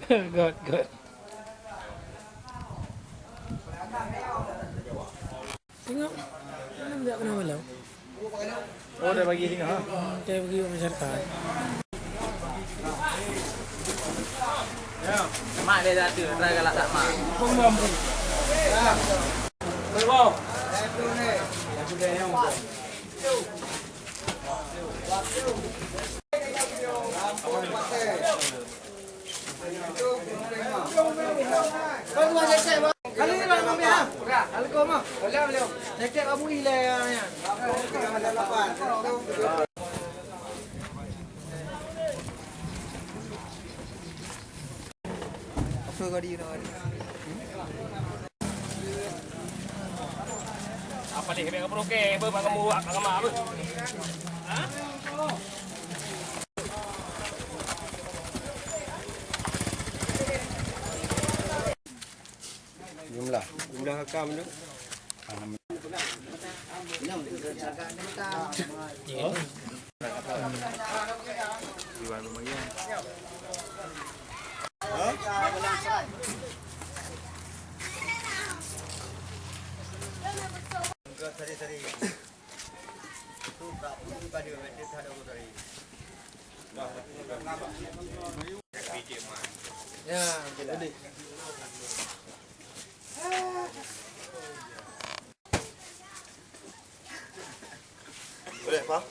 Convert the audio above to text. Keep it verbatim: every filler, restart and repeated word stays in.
Good, good. Tengok. Mana tidak kena malam? Oh, dah bagi tengok, ha? Hmm, dah bagi masyarakat. Mak dia dah tu, try galak tak mak. Apa leh, bèk kapeurukèe, beuh, bak kamu, bak kamu, beuh. Jumlah. Jumlah kakak mana? Ya, jadi. Boleh, Pak?